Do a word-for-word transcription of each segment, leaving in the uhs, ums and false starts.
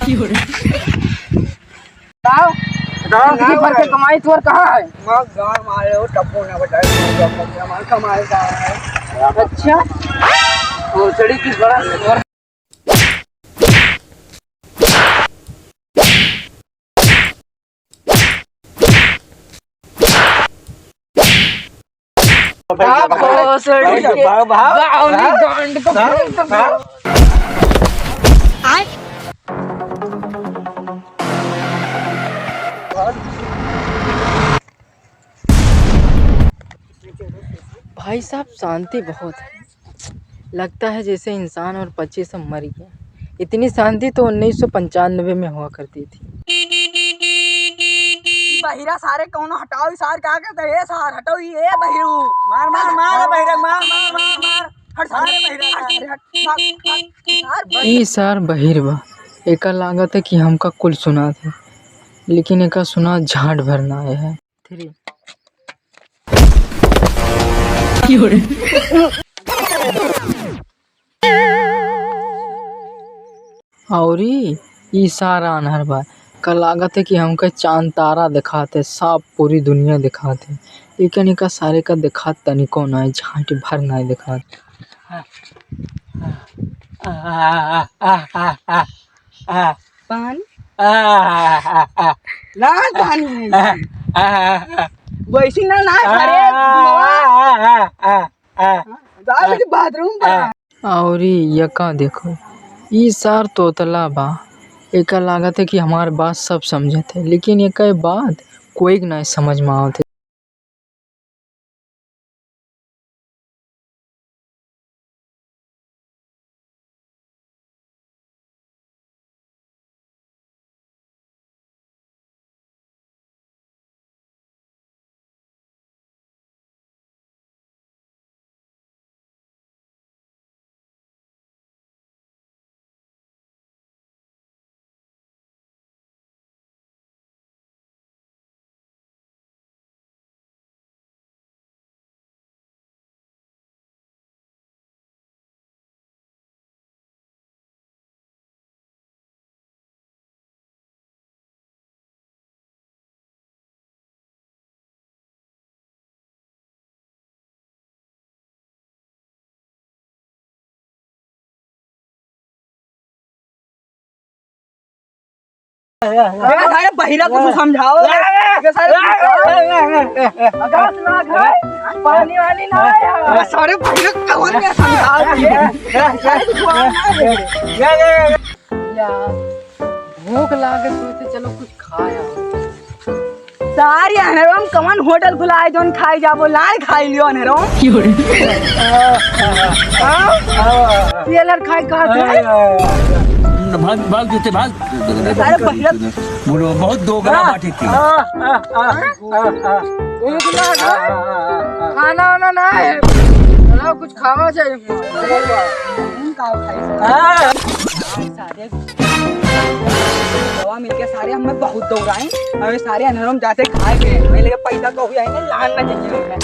बताओ, गाँव किसी भर के कमाई तोर कहाँ है? मैं गाँव मारे हो, तब को ना बताए, हमारे कमाई का है। अच्छा, भोसड़ी की बड़ा भाग, भाग, भाग। बावली गांड को हाँ? भाई साहब, शांति बहुत है। लगता है जैसे इंसान और पक्षी सब मर गए। इतनी शांति तो उन्नीस सौ पंचानवे में हुआ करती थी। बहिरा सारे कौनो हटाओ, ई सार का करता है? ए सार, हटाओ, ई ए बहिरू। मार, मार, मार, बहिरा, मार, मार, मार, मार। हट सारे बहिरा, हट, हट, हट, मार, मार, मार। ई सार बहिर बा, एका लागत है कि हमका कुल सुनात है, लेकिन एका सुनात झांट भर ना आया है। थ्री। औरी ई सारा अन्हर बा। का लागत है कि हमके चांद तारा दिखात है, साफ पूरी दुनिया दिखात है। लेकिन एका सारे का दिखात तनिको ना है, झांटी भर ना है दिखात। पानी? ना पानी है। वैसी ना, ना, अरे, बुआ। जाओ, बाथरूम पर। औरी यका देखो, ई सार तोतला बा। एका लागत है कि हमार बात सब समझत है, लेकिन एका बात कोई के नाय समझ में आवत है। अरे सारे बहिरा कुछ समझाओ। ये सारे अगास ना खाए, पानी वानी ना आया। अरे सारे बहिरा कौन में समझाओ? ये सारे कुछ ना है। यार, भूख लागे, सोचे चलो कुछ खाया। सारी अनहरो में कवन होटल खुला है, जौन खाई जाबो, लान खाई लियो अनहरो। हाँ? ये लड़ खाई कहाँ से? भाग, भाग जूते, भाग। अरे भैया। बोलो, बहुत दो गला हाँ। बाटी थी। हाँ, हाँ, हाँ, हाँ, हाँ। भूख लागे। हाँ, हाँ, हाँ, हाँ। खाना वाना ना है। चलो, कुछ खावा चाहिए। हम का खाई? हाँ। सारे गवा मिलके सारे हमें बहुत दौड़ाए। हमें सारे अनहरों में जाते खाए के। हमें लगे पैसा तो हुआ है ना, लान ना चाहिए हमें।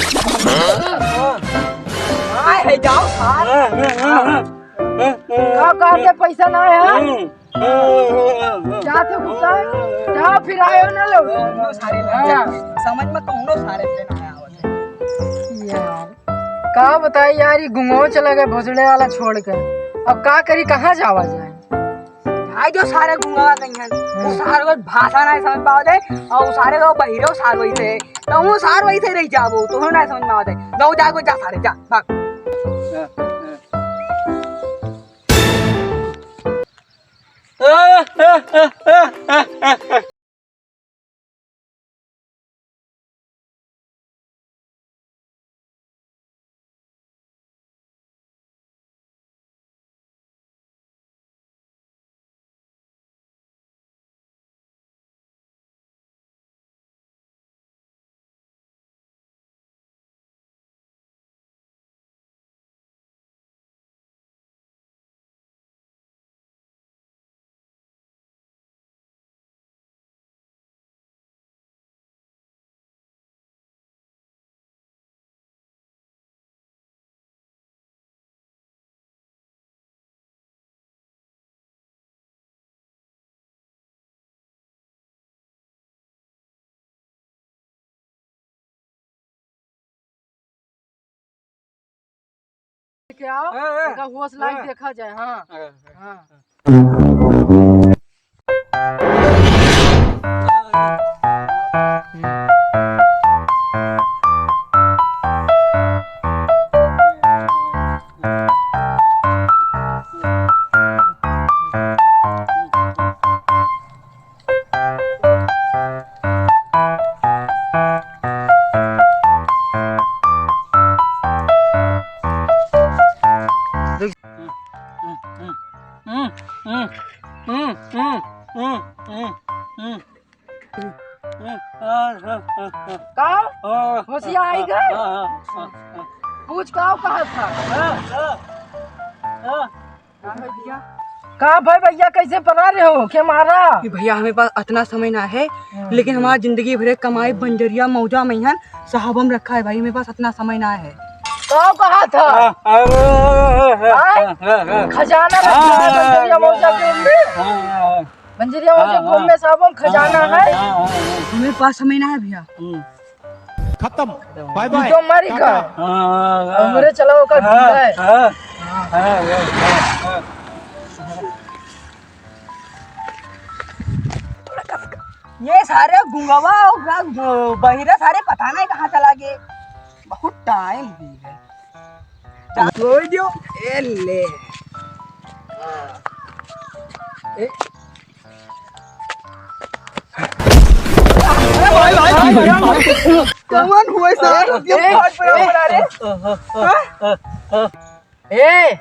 हाँ। हाँ, है, जाओ, सार। हाँ, हाँ, हाँ, हाँ। का, का के पैसा ना है? हाँ। जाते गुस्सा, जाओ फिर आयो ना लो। कौनो सारे हाँ। समझ में कौनो सारे थे ना आवत है। यार, का बताई यार, ये गुंगवा चला गए भोसड़े वाला छोड़ के। अब का करी, कहाँ जावा जाए? भाई जो सारे गुंगवा गई हैं, वो हाँ। सारे को भाषा ना समझ पावत है, और वो सारे को बहिरो सार वही थे, तो वो सार वही थे रह जाबो, तो ना समझ में आवत है। लो जा को जा सारे, जा, भाग। के आओ, हाँ, हाँ, एका होश लायक हाँ। देखा जाए। हाँ, हाँ, हाँ। हाँ। का? होशियार आई गए? पूछ, का कहा था? का भाई भैया, कैसे परा रहे हो? के मारा? ये भैया, हमें पास अतना समय ना है, हाँ। लेकिन हमारा जिंदगी भरे कमाई बंजरिया मौजा में हन, साहब हम रखा है भाई, हमें पास अतना समय ना है। का कहा था? हाँ? खजाना रखा है बंजरिया मौजा के में? बंजरिया मौजा के में साहब हम खजाना है? हमें पास समय ना है भैया। खत्म। Bye bye. तो मारी का? टाटा। हाँ, हाँ, हाँ। हमरे चलाओ का हाँ, ढूंढा है। हाँ, हाँ, हाँ, हाँ। ये सारे गुंगवा और ग-, बहिरा सारे पता नहीं कहाँ चला गए। बहुत टाइम हो गया। छोड़ दियो। ए ले। हाँ। ए, कौन हुआ सर? ये ए, बहुत बड़ा ए, बड़ा रे। हाँ? ए,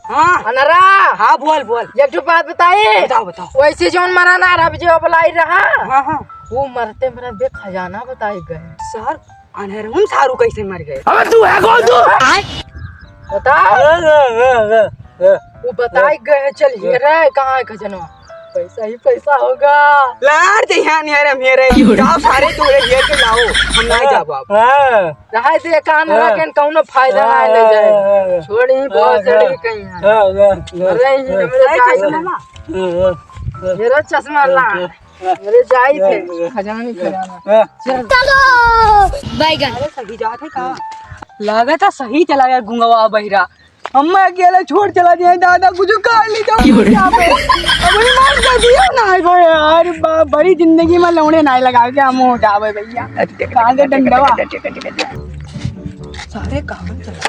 हाँ। अनरा। हाँ, बोल, बोल। एक ठो बात बताई। बताओ, बताओ। वैसे जौन मराना रब जो बलाई रहा, हाँ, हाँ। वो मरते मरत बे खजाना बताई गए। सर, अनहरहुन सारू कैसे मर गए? अबे तू है कौन तू? आय? बताओ। ए, ए, ए, ए, ए। वो बताई गए, चल हेरे, कहाँ है खजनवा? पैसा ही पैसा होगा। लार दे यहाँ नहीं हेरे, मेरे। क्यों? जाओ सारे तू हेरे, हेर के लाओ। हम नहीं जाबो अब। हाँ। रहे दे, कान हाँ। रखें, कौनो फायदा ना ले जाए। हाँ, हाँ, हाँ। छोड़ ही, बहुत हाँ, चढ़ हाँ। के कहीं है। हाँ, हाँ, हाँ। अरे, ये मेरे हाँ, चाय हाँ। सुना ना। हाँ, हाँ, हाँ। मेरा चश्मा ला। हाँ, हाँ। अरे जाई थे, हाँ, हाँ। खजाना ही खजाना। हाँ। चल। चलो, बैगन। अरे सही जात है का? लागत है सही चला गया गुंगवा बहिरा। अम्मा अकेले छोड़ चला दिया दादा, कुछ खा ली तो क्यों रे? यहाँ पे। अब वही मार कर दिया ना है भाई यार, ब-, बड़ी जिंदगी में लौड़े ना लगा के हम हो जावे भैया। कहाँ के डंडवा? सारे काम चला।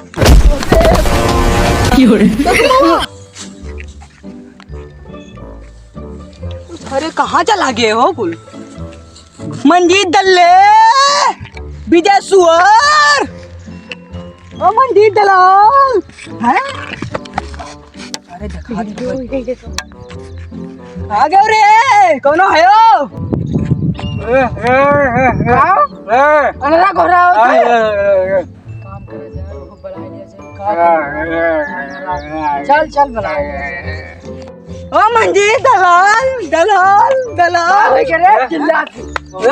क्यों रे? अरे कहाँ चला गए हो कुल? मंजीत दल्ले, विजय सुअर, ओ मंजीत दलाल, हैं? अरे देखा दे। आ गयो रे, कौनो है हो? ए, ए, ए, ए, हाँ? ए। अनरा घोड़ा होता है। ए, ए, ए, ए। काम करा जाए, वो बड़ा idea से। चल, चल, बना। ओ मंजीत दलाल, दलाल, दलाल। का हो गया रे? चिल्ला के। ए,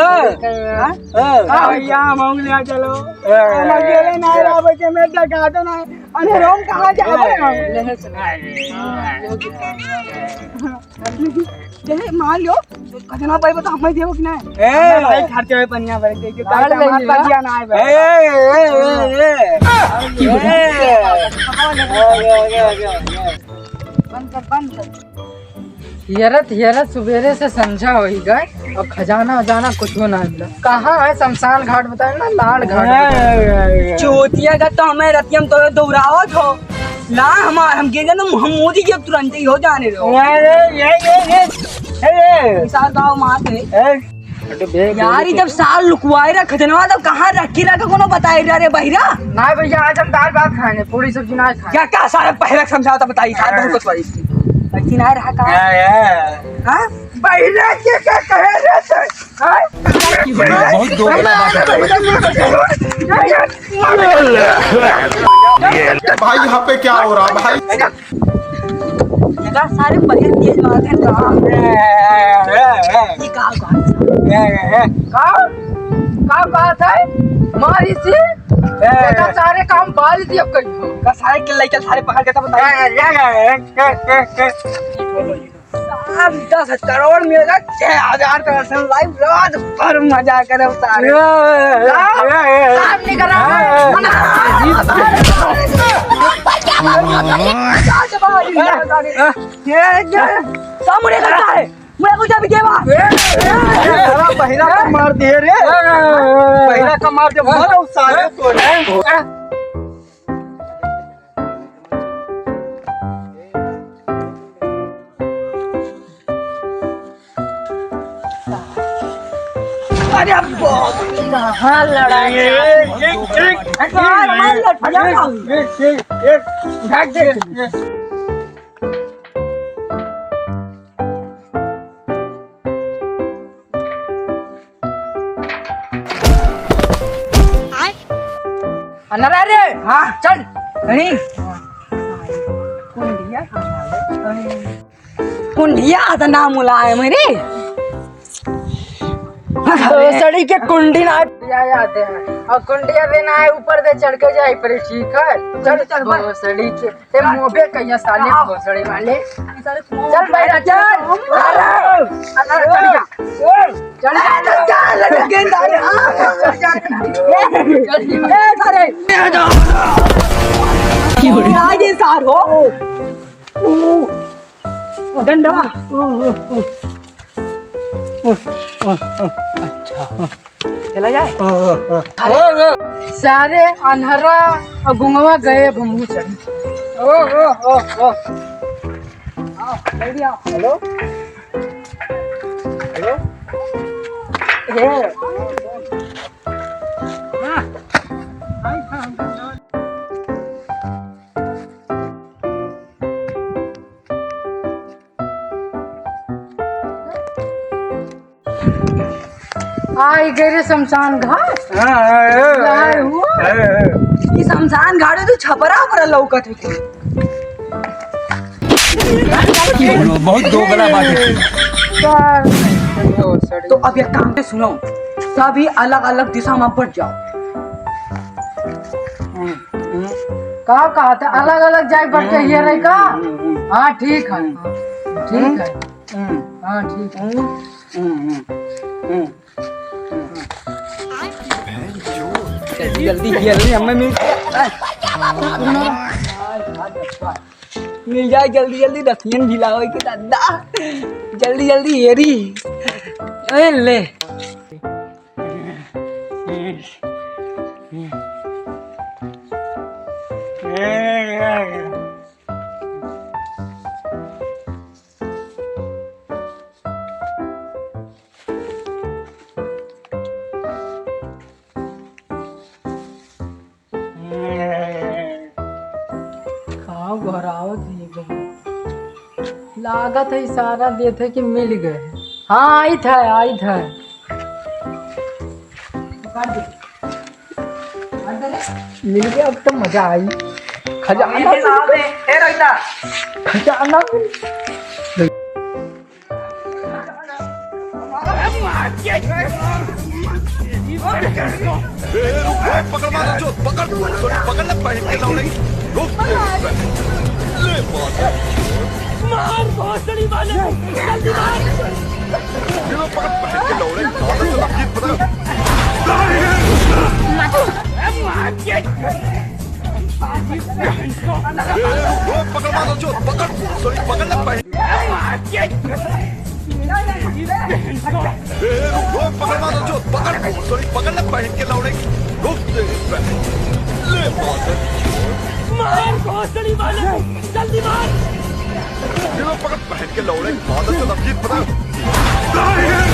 हाँ? ए, का हो गया? भैया, हम लोग ले चलो। ए, हम अकेले ना ए, रह बचे, मैं तो कहा तो ना। अरे रोम कहाँ जा रहे हो? ए, ले चलो। हाँ, ये भी काम है। जैसे मान लो, खजाना पाइबो तो हमें देबो कि नहीं? ए! हमें भाई खर्चे में पनिया भर के, कि लाल काहे ले हमारे लिया। पनिया ना आए भाई। ए, ए, ए, ए, ए। बंद कर, बंद कर। हेरत, हेरत सुबेरे से संझा होई गए और खजाना उजाना कुछ ना मिला। कहाँ है शमशान घाट बताए ना, लाड़ घाट बताए। ए, ए, ए, ए। चोतिया का तो हमें रतिया में तो दौड़ावत हो। ना हमार, हम गेंगे ना, हम मोदी के तुरंत ही हो जाने रहो। ये, ये, ये, ये, ये, ये। सार गाँव मार दे। ए, अरे बे, यार, बे, ये जब साल लुकवाए रहा खजनवा, तब कहाँ रखी रहा, कोनो बताई रहा रे बहिरा? ना भैया, आज हम दाल भात खाएंगे, पूरी सब्जी ना खाएंगे। क्या, क्या सारे बहिरा समझाओ तो बताइए, सार बहुत कुछ पड़ी इसकी। ऐसी ना रहा का? हाँ, यार। हाँ? बहिरा के क्या कहे रे तू? हाँ? बहुत दोगला बात है। भाई, यहाँ पे क्या हो रहा भाई? इधर सारे बहिर तेज मारते हैं, तो ये का, का? का? का बात है? मार इसी। देखा, सारे काम बाल दिया कहीं। का सारे के लेके सारे पकड़ के तब बताइए। साहब, दस करोड़ में अगर छह हजार का राशन लाई, रात भर मजा करब सारे। ए, ए, ए, साहब, ए, ए, ए। साहब, नहीं कर रहा। ए, ए, ए। मना। ये, ये, सामने करता है। मैं कुछ अभी देवा। ए, ए, साला पहिला का मार दिए रे। पहिला का मार दे, मारो साले को। अरे बाप रे, कहाँ लड़ाई? एक, एक, एक, हट, मार, मार, लट, लट, लट। एक, एक, एक, भाग दे। अनरा रे, हाँ। चल, नहीं। कुंडिया, कुंडिया तो नाम मुलायम है रे। भोसड़ी के कुंडी ना। या याद है। और कुंडिया देना है, ऊपर दे चढ़ के जाए पड़े, ठीक है? चल, चल, चल, भाई। भोसड़ी के, ते मोबे कहिया साले भोसड़ी वाले। चल भाई, चल। अरे, अरे, चढ़ जा। चढ़ जा। चढ़ जा। ए, सारे। आगे सार हो। डंडा। अच्छा। चला जाए। सारे अन्हरा और गुंगवा गए, अब हमहू चढ़ी। ओ, ओ, ओ, ओ। आओ, जल्दी आओ। हेलो? हेलो? हे। हाँ। आई गए रे शमशान घाट। हाँ, हाँ, हाँ, यहाँ हाँ, हुआ। हाँ, हाँ। ई शमशान घाट में तू छपरा पर लौकत है। बहुत दोगला बात है। तो अब एक काम से सुनो, सभी अलग-अलग दिशा में बट जाओ। हम्म, हम्म। का कहा था? अलग-अलग जाए बट के ये रहे का? हम्म, हम्म, हम्म। हाँ, ठीक है। हम्म। ठीक है। हम्म। हाँ, ठीक है। हम्म, हम्म, हम्म, हम्म। जल्दी, जल्दी, जल्दी, हमें मिल मिल जाए जल्दी, जल्दी, दसियन ढीला होई के दादा। जल्दी, जल्दी, एरी। ए, ले। खाओ, घरावत ही एकदम। लागत है इशारा देत है कि मिल गए। हाँ, आइत है, आइत है। मिल गया, अब तो मजा आई। खजाना ए, ए, ए, ए, रहिता। खजाना। ए, रुक, रुक, पकड़, मार, जो, पकड़, पकड़ ले, पहन के लौड़े। रुक, ले, मार। मार, भोसड़ी वाले, जल्दी मार। ये लो, पकड़, पहन के लौड़े, मार, जो, लकीर, पकड़। ए, मार। ए, रुक, रुक, पकड़, मार, जो, पकड़, सॉरी, पकड़ ले, पहन। ए, रुक, रुक, पकड़, मार, जो, पकड़, सॉरी, पकड़ ले, पहन के लौड़े। रुक, दे, पहन। ले, मार। मार, भोसड़ी वाले, जल्दी मार। ये लो, पकड़, पहन के लौड़े, मार, जो, लकीर, पकड़।